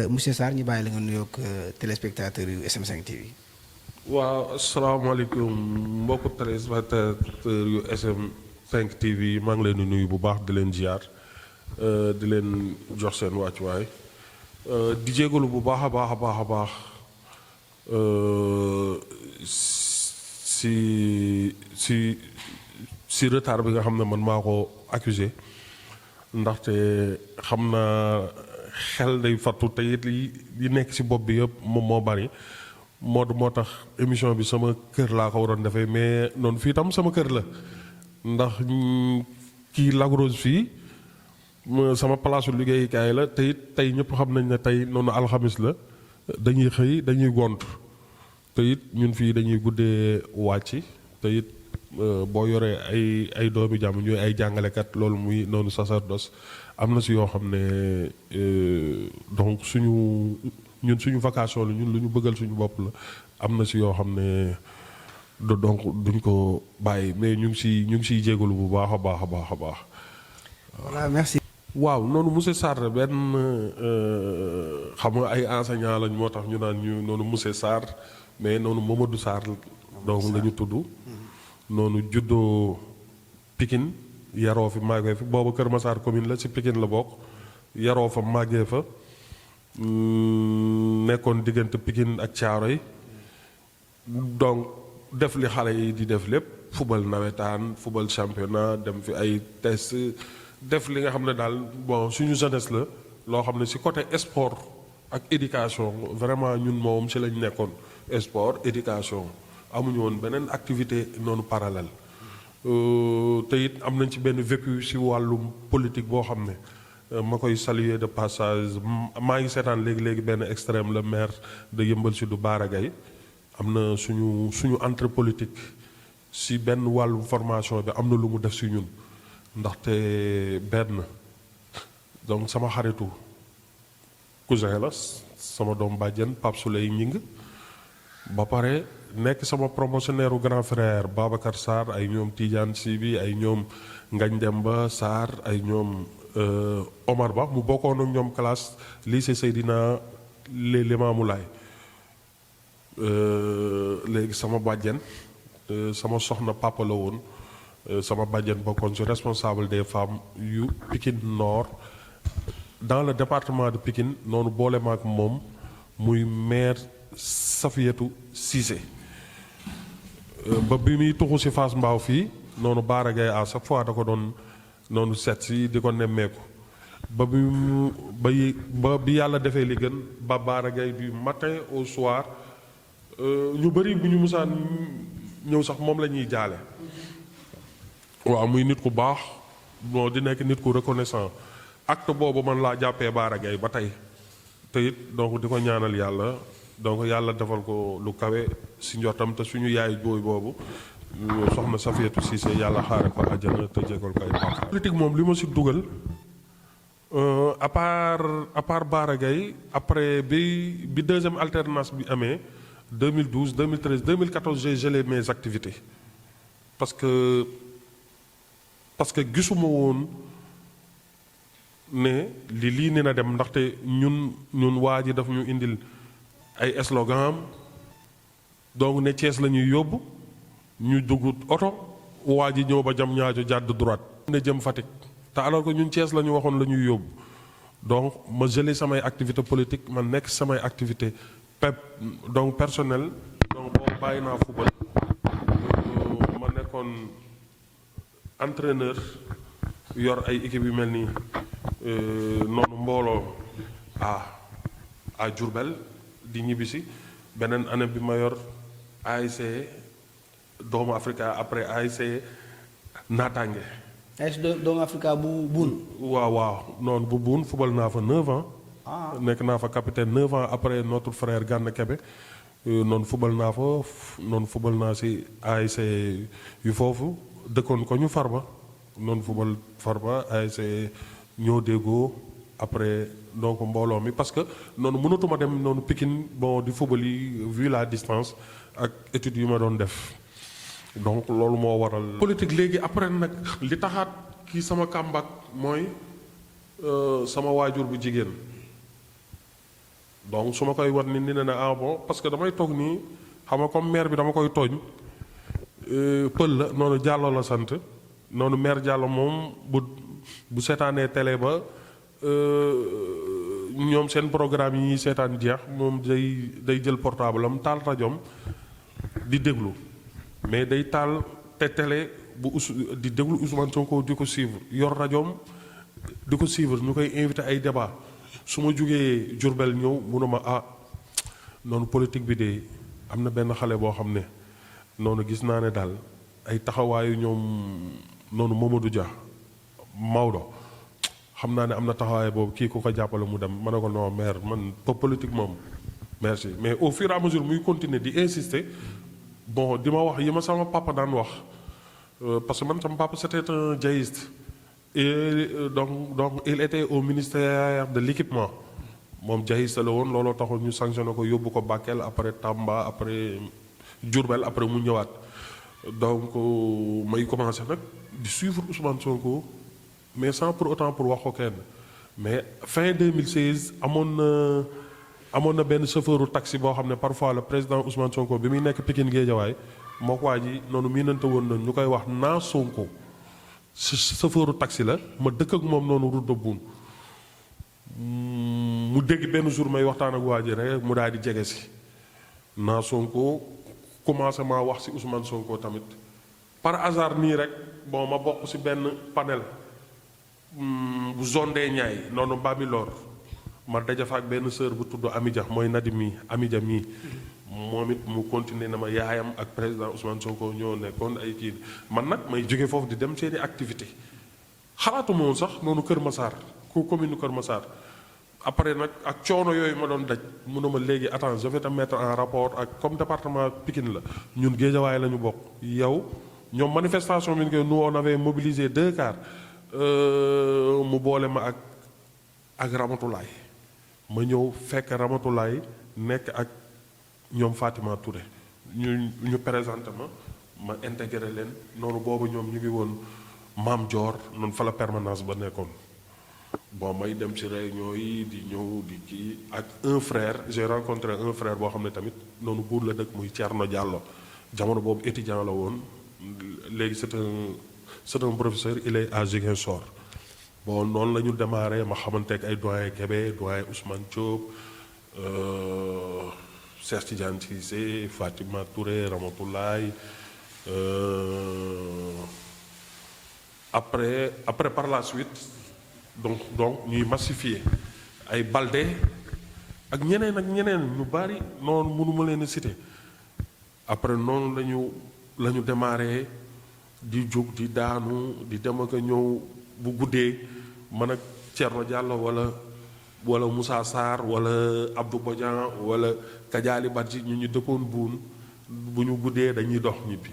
monsieur Sarr ñu bàyyi la nga nuyoog téléspectateurs yu SM5 TV. waaw asalaamaaleykum mbokku téléspectateurs yu SM5 TV maa ngi leen di nuyu bu baax di leen ziar di leen jox seen wàccuwaay di jégalu bu baax a baax a baax a baax si retard bi nga xam ne man maa ko accusé ndaxte xam naa xel day fattu te it li nekk si bopp bi yëpp moom moo bari moo tax émission bi sama kër laa ko waroon defee mais noonu fii tam sama kër la ndax kii Lac Rose fii sama palaasu liggéeyukaay la te it tey ñëpp xam nañ ne tey noonu alxamis la dañuy xëy dañuy gont te it ñun fii dañuy guddee wàcc te it boo yoree ay doomi jàmm ñooy ay jàngalekat loolu muy noonu sacerdoce am na si yoo xam ne donc suñu vacation la ñun lu ñu bëggal suñu bopp la am na si yoo xam ne donc duñ ko bàyyi mais ñu ngi siy jégalu bu baax a baax a baax a baax. voilà merci. waaw noonu monsieur Sarr benn xam nga ay enseignant lañ moo tax ñu naan ñu noonu monsieur Sarr mais noonu Mamadou Sarr donc la ñu tudd. noonu juddoo Pikine yaroo fi màggee fi boobu Kër Massar commune la ci Pikine la bokk yaroo fa màggee fa nekkoon diggante Pikine ak Thiaroye donc def li xale yi di def lépp football nawetaan football championnat dem fi ay test def li nga xam ne daal bon suñu jeunesse la loo xam ne ci côté sport ak éducation vraiment ñun moom ci lañ nekkoon sport éducation amuñu woon beneen activité noonu parallèle te it am nañ ci benn vécu ci wàllum politique boo xam ne ma koy saluer de passage maa ngi seetaan léegi benn extrême le maire de Yeumbeul Sud Bara Gaye am na suñu entrée politique ci benn wàllu formation bi am na lu mu def ci ñun ndaxte benn donc sama xaritu cousin la sama doom bàjjen Pape Souley Ñing ba pare nekk sama promotionnaire grand frère Babacar Sarr ay ñoom Tidiane Sy bi ay ñoom Ngagne Demba Sarr ay ñoom Omar Ba mu bokkoon ak ñoom classe lycée Seydina Limamou Laye léegi sama bàjjen sama soxna papa la woon sama bàjjen bokkoon ci responsable des femmes yu Pikine Nord dans le département de Pikine noonu boole ma ak moom muy maire Safiatou Cissé ba bi muy tuxu ci Fass Mbao fii noonu Bara Gaye à chaque fois da ko doon noonu seet si di ko nemmeeku ba bi yàlla defee li gën ba Bara Gaye du matin au soir ñu bëri bu ñu musaan ñëw sax moom la ñuy jaale waaw muy nit ku baax bon di nekk nit ku reconnaissant acte boobu man laa jàppee Bara Gaye ba tey te it donc di ko ñaanal yàlla donc yàlla defal ko lu kawe si njortam te suñu yaay booy boobu soxna Safiatou Cissé yàlla xaare ko àjjana te jégal ko ay baax politique moom li ma si dugal à part Bara Gaye après bi deuxième alternance bi amee 2012 2013 2014 j'ai gelé mes activités parce que gisuma woon ne lii ne na dem ndaxte ñun waa ji daf ñu indil ay slogan am donc ne Thiès la ñuy yóbbu ñu dugg oto waa ji ñëw ba jam ñaajo jàdd droite ne jëm Fatick te alors que ñun Thiès la ñu waxoon la ñuy yóbbu donc ma gelé samay activité politique ma nekk samay activité donc personnel donc boobu bàyyi naa football ma nekkoon entraîneur yor ay équipe yu mel nii noonu mbooloo à Diourbel di ñibbisi beneen année bi ma yor ASC Doomu Africa après ASC Naataange. ASC Doomu Africa bu Buun. waaw noonu bu Buun football naa fa 9 ans. nekk naa fa capitaine 9 ans après notre frère Gana Kebe noonu football naa fa noonu football naa si ASC yu foofu dëkkoon ko ñu Farba noonu football Farba ASC ñoo déggoo après donc mbooloo mi parce que noonu mënatuma dem noonu Pikine bon di football yi vu la distance ak études yu ma doon def donc loolu moo waral. politique léegi après nag li taxaat kii sama comeback mooy sama waajur bu jigéen donc su ma koy wan ni ne na ah bon parce que damay toog nii xam nga comme maire bi dama koy tooñ pël la noonu Diallo la sant noonu maire Diallo moom bu seetaanee télé ba ñoom seen programme yi ñuy seetaan jeex moom day jël portable am taal rajoom di déglu mais day taal te télé di déglu Ousmane Sonko di ko suivre yor rajoom di ko suivre ñu koy invité ay débat su ma jugee Diourbel ñëw munuma noonu politique bi de am na benn xale boo xam ne noonu gis naa ne daal ay taxawaayu ñoom noonu Mamadou Dia Maodo xam naa ne am na taxawaay boobu kii ku ko jàppale mu dem ma ne ko non maire man politique moom merci mais au fur et à mesure muy continuer di insister bon di ma wax yi ma sama papa daan wax parce que man sama papa c'était un diaïste et donc il était au ministère de l'équipement moom diaïste la woon looloo taxoon ñu sanctionné ko yóbbu ko Bakel après Tamba après Diourbel après mu ñëwaat donc may commencé nag di suivre Ousmane Sonko mais sans pour autant pour wax ko kenn mais fin 2016 amoon na benn chauffeuru taxi boo xam ne parfois le président Ousmane Sonko bi muy nekk Pikine Guédiawaye moo ko waa ji noonu miinante woon na ñu koy wax naa Sonko chauffeuru taxi la ma dëkk ak moom noonu route de Boune mu dégg benn jour may waxtaan ak waa ji rek mu daal di jege si naa Sonko commencé maa wax ci Ousmane Sonko tamit par hasard nii rek bon ma bokk ci benn panel bu zone des Niayes noonu Bambilor ma daja fa ak benn sœur bu tudd Amidia mooy Amidia mii moom it mu continuer na ma yaayam ak président Ousmane Sonko ñoo nekkoon ay kii man nag may jóge foofu di dem seeni activité xalaatuma woon sax noonu Kër Massar commune Kër Massar après nag ak coono yooyu ma doon daj mënuma léegi attends je vais te mettre en rapport ak comme département Pikine la ñun Guédiawaye la ñu bokk yow ñoom manifestation bi nous on avait mobilisé 2 cars mu boole ma ak Ramatoulaye ma ñëw fekk Ramatoulaye nekk ak ñoom Fatima Touré ñu présenté ma intégré leen noonu boobu ñoom ñu ngi woon Maam Dior noonu fa la permanence ba nekkoon bon may dem ci réunion yi di ñëw di kii ak un frère j'ai rencontré un frère boo xam ne tamit noonu buur la dëkk muy Thierno Diallo jamono boobu étudiant la woon léegi c'est un professeur il est à Ziguinchor bon noonu la ñu démarré ma xamante ak ay doyen Kébé doyen Ousmane Diop Cheikh Tidiane Cissé Fatima Touré Ramatoulaye après par la suite donc ñuy massifier ay Balde ak ñeneen ñu bari noonu mënuma leen a citer après noonu la ñu démarré di jóg di daanu di dem ak a ñëw bu guddee man ak Thierno Diallo wala Moussa Sarr wala Abdou Bodian wala Kadiali Badji ñu dëkkoon buun bu ñu guddee dañuy dox ñibbi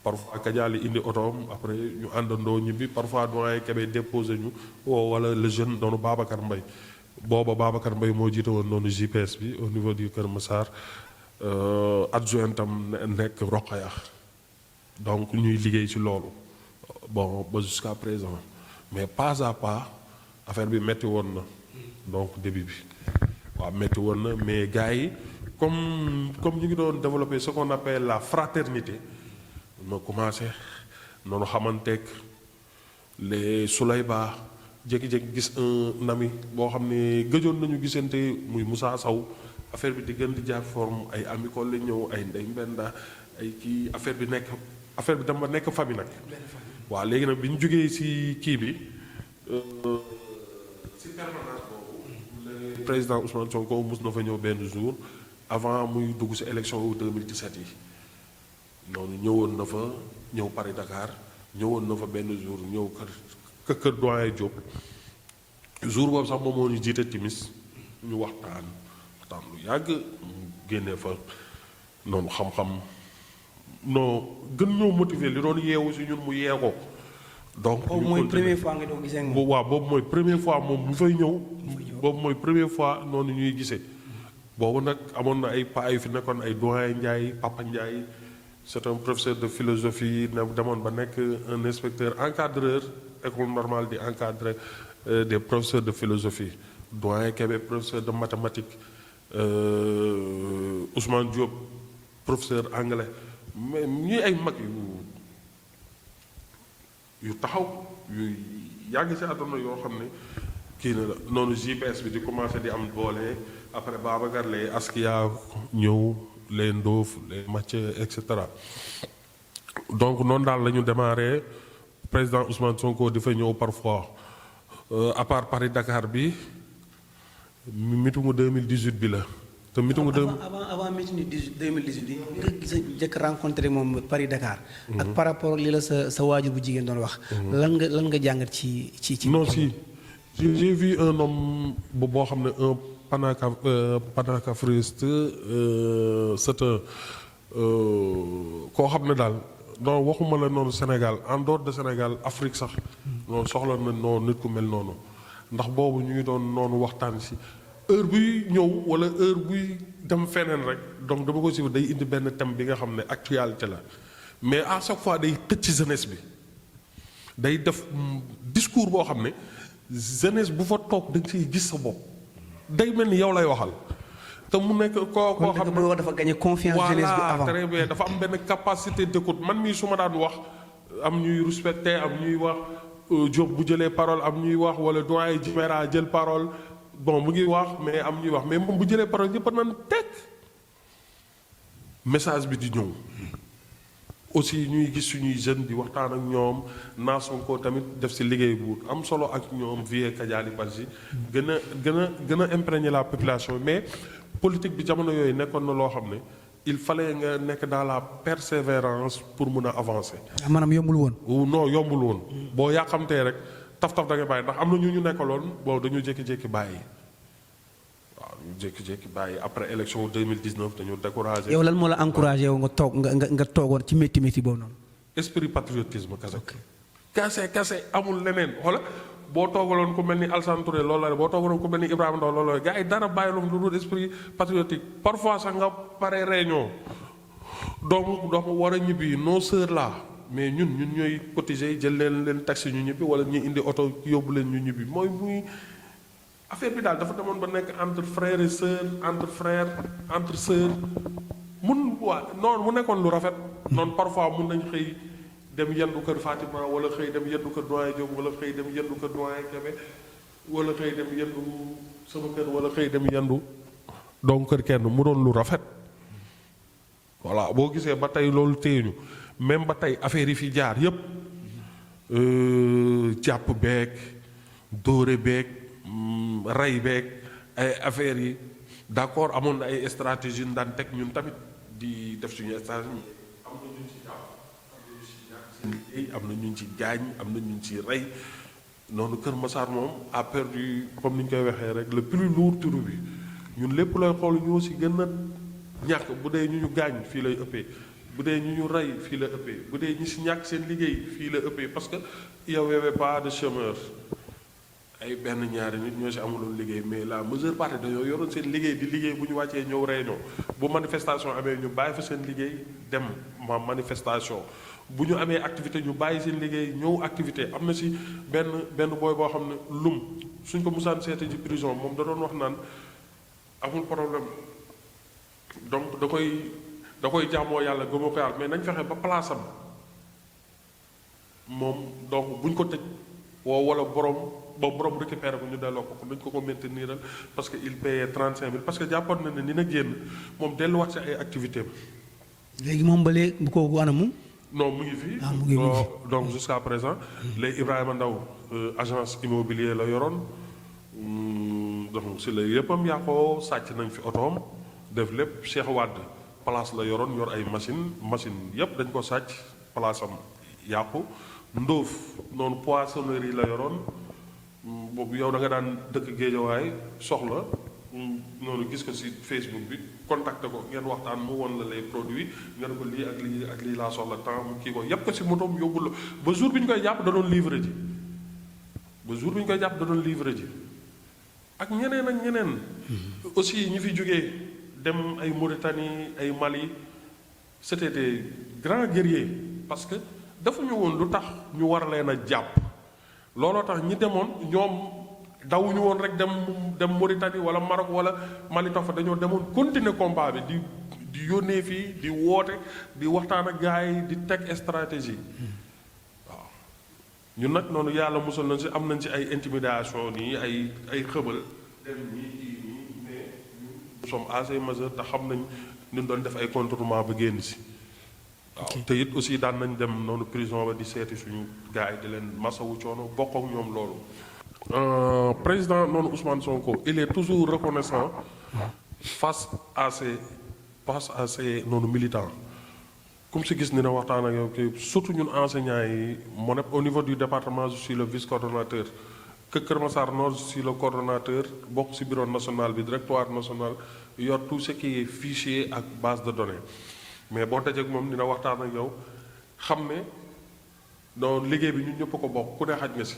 parfois Kadiali indi otoom après ñu àndandoo ñibbi parfois doyen Kébé déposé ñu wala le jeune doonu Babacar Mbaye booba Babacar Mbaye moo jiite woon noonu GPS bi au niveau du Kër Massar adjointam nekk Rokhaya donc ñuy liggéey ci loolu bon ba jusqu'à présent mais pas à pas affaire bi metti woon na donc début bi waaw metti woon na mais gars yi comme ñu ngi doon développer ce qu'on appelle la fraternité ma commencé noonu xamanteeg les Souleyba jékki-jékki gis un ami boo xam ne gëjoon nañu gisante muy Moussa Sow affaire bi di gën di jaar forme ay amicole la ñëw ay Ndey Mbenda ay kii affaire bi dama nekk famille nag waaw léegi nag bi ñu jógee ci kii bi ci permanence boobu le président Ousmane Sonko mus na fa ñëw benn jour avant muy dugg ci élection wu 2017 yi noonu ñëwoon na fa ñëw Paris Dakar ñëwoon na fa benn jour ñëw kër doyen Diop jour boobu sax moom moo ñu jiite timis ñu waxtaan lu yàgg mu génnee fa noonu xam-xam non gën ñoo motiver li doon yeewu ci ñun mu yee ko donc boobu mooy première fois nga doon gisee ak moom. waaw boobu mooy première fois moom bu fay ñëw. boobu mooy première fois noonu ñuy gisee. boobu nag amoon na ay paa yu fi nekkoon ay doyen Ndiaye Papa Ndiaye c'est un professeur de philosophie ne demoon ba nekk un inspecteur encadreur école normale di encadrer des professeurs de philosophie doyen Kébé professeur de mathématiques Ousmane Diop professeur anglais mais ñuy ay mag yu taxaw yu yàgg ci àdduna yoo xam ne kii na la noonu JPS bi di commencé di am boole après Babacar les Askia ñëw les Ndof les Mathieu et cetera donc noonu daal la ñu démarré président Ousmane Sonko di fa ñëw parfois à part Paris Dakar bi mitingu 2018 bi la. te mitingu avant mitingu 2018 bi nga gis jëkk rencontré moom Paris Dakar. ak par rapport ak li la sa waajur bu jigéen doon wax. lan nga jàngat ci. non si j'ai vu un homme boo xam ne un panafricainiste c'est un koo xam ne daal non waxuma la noonu Sénégal en dehors de Sénégal Afrique sax noonu soxla na noonu nit ku mel noonu ndax boobu ñu ngi doon noonu waxtaan si heure buy ñëw wala heure buy dem feneen rek donc dama ko suivre day indi benn thème bi nga xam ne actualité la mais à chaque fois day tëj ci jeunesse bi day def discours boo xam ne jeunesse bu fa toog da nga ciy gis sa bopp day mel ni yow lay waxal te mu nekk koo xam ne dafa gagné confiance jeunesse bi avant très bien dafa am benn capacité d'écoute man mii su ma daan wax am ñuy respecté am ñuy wax Diop bu jëlee parole am ñuy wax wala doyen Jimera jël parole bon mu ngi wax mais am ñuy wax mais moom bu jëlee parole ñëpp a naan teg message bi di ñëw aussi ñuy gis suñuy jeunes di waxtaan ak ñoom naa Sonko tamit def ci liggéey bu am solo ak ñoom vie Kadiali Badji gën a imprégner la population mais politique bi jamono yooyu nekkoon na loo xam ne il fallait nga nekk dans la persévérance pour mun a avancer. maanaam yombul woon. non yombul woon. boo yàqamtee rek taf da nga bàyyi ndax am na ñu nekkaloon bon dañu jékki-jékki bàyyi waaw ñu jékki-jékki bàyyi après élection 2019 dañu découragé. yow lan moo la encouragé yow nga toog nga toogoon ci métti boobu noonu. esprit patriotisme kese. kese amul leneen xoola boo toogaloon ku mel ni Alassane Touré loolu la boo toogaloon ku mel ni Ibrahima Ndaw loolu la gars yi dara bàyyiloon lu dul esprit patriotique parfois sax nga pare réunion donc war a ñibbi nos sœurs là mais ñun ñooy cotiser jël leen taxi ñu ñibbi wala ñu indi oto yóbbu leen ñu ñibbi mooy muy affaire bi daal dafa demoon ba nekk entre frères et sœurs entre sœurs mun waa noonu mu nekkoon lu rafet. noonu parfois mun nañ xëy. dem yendu kër Fatima wala xëy dem yendu kër doyen Diop wala xëy dem yendu kër doyen Kébé wala xëy dem yendu sama kër wala xëy dem yendu donc kër kenn mu doon lu rafet voilà boo gisee ba tey loolu téyeñu même ba tey affaire yi fi jaar yépp jàpp beeg dóore beeg rey beeg ay affaires yi d'accord amoon na ay stratégie daan teg ñun tamit di def suñu stratégie am na ñu ci gaañ am na ñu ci rey noonu Kër Massar moom a perdu comme ni ñu koy waxee rek le plus lourd trou bi ñun lépp looy xool ñoo ci gën a ñàkk bu dee ñu gaañ fii lay ëppee bu dee ñu rey fii la ëppee bu dee ñi ci ñàkk seen liggéey fii la ëppee parce que yow y avait pas de chômeur ay benn ñaari nit ñoo ci amuloon liggéey mais la majeure partie dañoo yoroon seen liggéey di liggéey bu ñu wàccee ñëw réunion bu manifestation amee ñu bàyyi fa seen liggéey dem ma manifestation bu ñu amee activité ñu bàyyi seen liggéey ñëw activité am na ci benn booy boo xam ne lum suñ ko musaan seete ci prison moom da doon wax naan amul problème donc da koy jaamoo yàlla gëmoo ko yàlla mais nañ fexe ba place am moom donc buñ ko tëj wala borom récupéré ko ñu delloo ko nañ ko mainteniral parce que il payait 35 000 parce que jàppoon na ne ni na génn moom delluwaat ci ay activité léegi moom ba léegi bu kooku anamu. non mu ngi fii donc jusqu'à présent les Ibrahima Ndaw agence immobilier la yoroon donc si la yëppam yàqoo sàcc nañ fi otoom def lépp Cheikh Wade place la yoroon yor ay machine yëpp dañ ko sàcc place am yàqu Ndóof noonu poissonnerie la yoroon boobu yow da nga daan dëkk Géejawaay soxla noonu gis ko ci Facebook bi contacté ko ngeen waxtaan mu won la les produits nga ne ko lii ak lii laa soxla temps mu kii ko yépp ko ci motoom yóbbu la ba jour bi ñu koy jàpp da doon livrer ji ak ñeneen aussi ñi fi jógee dem ay Mauritanie ay Mali c'était des grands guerriers parce que dafa ñu woon lu tax ñu war leen a jàpp looloo tax ñi demoon ñoom dawuñu woon rek dem Mauritanie wala Maroc wala Mali toog fa dañoo demoon continuer combat bi di yónnee fii di woote di waxtaan ak gars yi di teg stratégie waaw ñun nag noonu yàlla musal nañ si am nañ si ay intimidation nii ay xëbal dem nii kii nii mais nous sommes assez majeurs te xam nañ ñu doon def ay contournement ba génn si waaw te it aussi daan nañ dem noonu prison ba di seeti suñu gars yi di leen masawu coono bokk ak ñoom loolu président noonu Ousmane Sonko il est toujours reconnaissant face à ses noonu militants comme si gis ni na waxtaan ak yow kii surtout ñun enseignants yi moo nekk au niveau du département je suis le vice-coordonnateur que Kër Massar Nord je suis le coordonnateur bokk ci bureau national bi directoire national yor tout ce qui est fichier ak base de données mais boo dajee ak moom dina waxtaan ak yow xam ne donc liggéey bi ñun ñëpp ko bokk ku ne xaj nga si.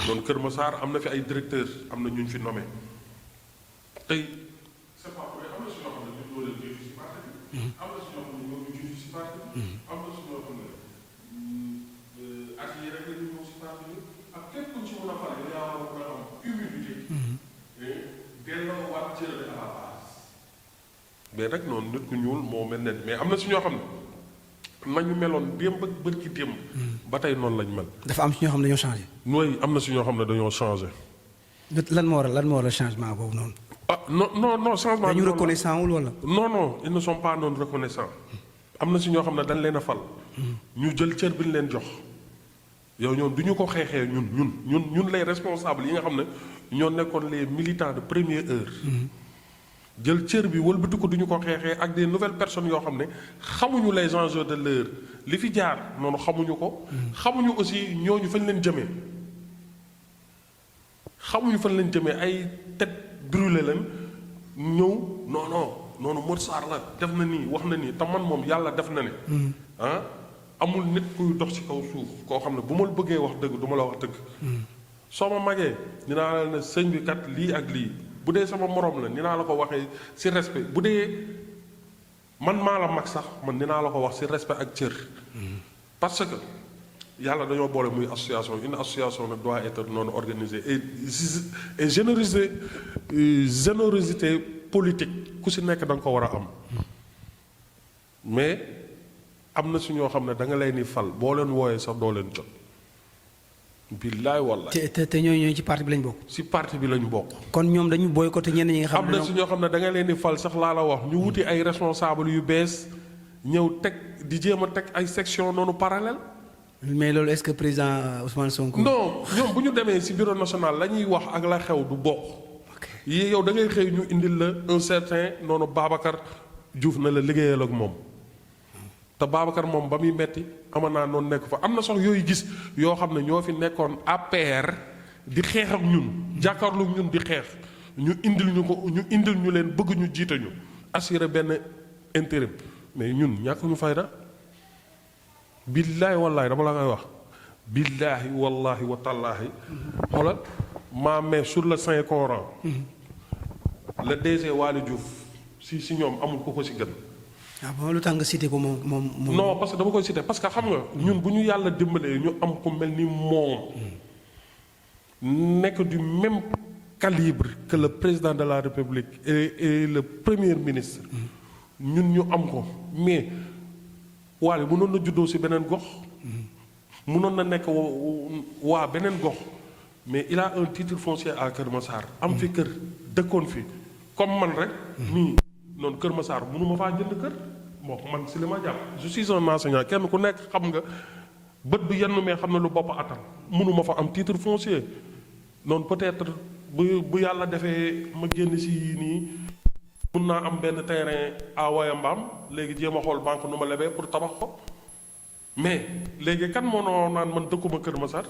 donc Kër Massar am na fi ay directeurs am na ñu ñu fi nommé tey c'est pas vrai am na si ñoo xam ne ñun ñoo leen jiitu si parti bi. am na si ñoo xam ne ñoo ñu jiitu si parti bi. am na si ñoo xam ne at yii rek la ñu ñëw si parti bi ak képp ku ci mën a fal yow yaa war a mën a am humilité. delloo waat cër à la base. mais nag noonu nit ku ñuul moo mel ne mais am na si ñoo xam ne. nañu meloon démb ak bërki démb. ba tey noonu lañ mel. dafa am si ñoo xam ne dañoo changé. nooy am na si ñoo xam ne dañoo changé. lan moo waral changement boobu noonu. ah non changement. dañu reconnaissant wul wala. non ils ne sont pas non reconnaissants. am na si ñoo xam ne dañ leen a fal. ñu jël cër bi ñu leen jox. yow ñoom du ñu ko xeexee ñun les responsables yi nga xam ne ñoo nekkoon les militants de première heure. jël cër bi wëlbati ko duñu ko xeexee ak des nouvelles personnes yoo xam ne xamuñu les enjeux de l'heure li fi jaar noonu xamuñu ko. xamuñu aussi ñooñu fañ leen jëmee. xamuñu fañ leen jëmee ay tête brûlée leen ñëw noonu Modou Sarr la def na nii wax na nii te man moom yàlla def na ne. amul nit kuy dox ci kaw suuf koo xam ne bu ma la bëggee wax dëgg du ma la wax dëgg. soo ma magee dinaa la ne sëñ bi kat lii ak lii. bu dee sama morom la ni naa la ko waxee ci respect bu dee man maa la mag sax man ni naa la ko wax ci respect ak cër. parce que yàlla dañoo boole muy association une association nag doit être non organisée et générosité politique ku ci nekk da nga ko war a am. mais am na ci ñoo xam ne da nga leen di fal boo leen wooyee sax doo leen jot. billaay wallaay te ñooñu ci parti bi lañ bokk. ci parti bi lañu bokk. kon ñoom dañu boycotté ñenn ñi nga xam ne am na si ñoo xam ne da nga leen di fal sax laa la wax ñu wuti ay responsable yu bees ñëw teg di jéem a teg ay section noonu parallèle. mais loolu est-ce que président Ousmane Sonko. non ñoom bu ñu demee ci bureau national la ñuy wax ak la xew du bokk. yi yow da ngay xëy ñu indil la un certain noonu Babacar Diouf na la liggéeyal ak moom. te Babacar moom ba muy metti ama naa noonu nekk fa am na sax yooyu gis yoo xam ne ñoo fi nekkoon APR di xeex ak ñun jàkkaarlu ñun di xeex ñu indil ñu leen bëgg ñu jiite ñu assurer benn intérim mais ñun ñàkk ñu fayda billaahi wallaahi dama la koy wax billaahi wallaahi wa tallaahi xoolal maa mais sur le Saint Coran le DG Waly Diouf si ñoom amul ku ko si gën. ah bon lu tax nga cité ko moom. non parce que dama koy cité parce que xam nga ñun bu ñu yàlla dimbalee ñu am ku mel ni moom nekk du même calibre que le président de la République et le premier ministre. ñun ñu am ko mais waale mënoon na juddoo ci beneen gox. mënoon na nekk waa beneen gox mais il a un titre foncier à Kër Massar. am fi kër dëkkoon fi comme man rek. nii. noonu Kër Massar mënuma faa jënd kër bon man si li ma jàpp je suis un enseignant kenn ku nekk xam nga bët du yenn mais xam na lu bopp attan mënuma fa am titre foncier noonu peut-être bu yàlla defee ma génn si nii mun naa am benn terrain à Wayambaam léegi jéem a xool banque nu ma lebee pour tabax ko mais léegi kan moo noo naan man dëkkuma Kër Massar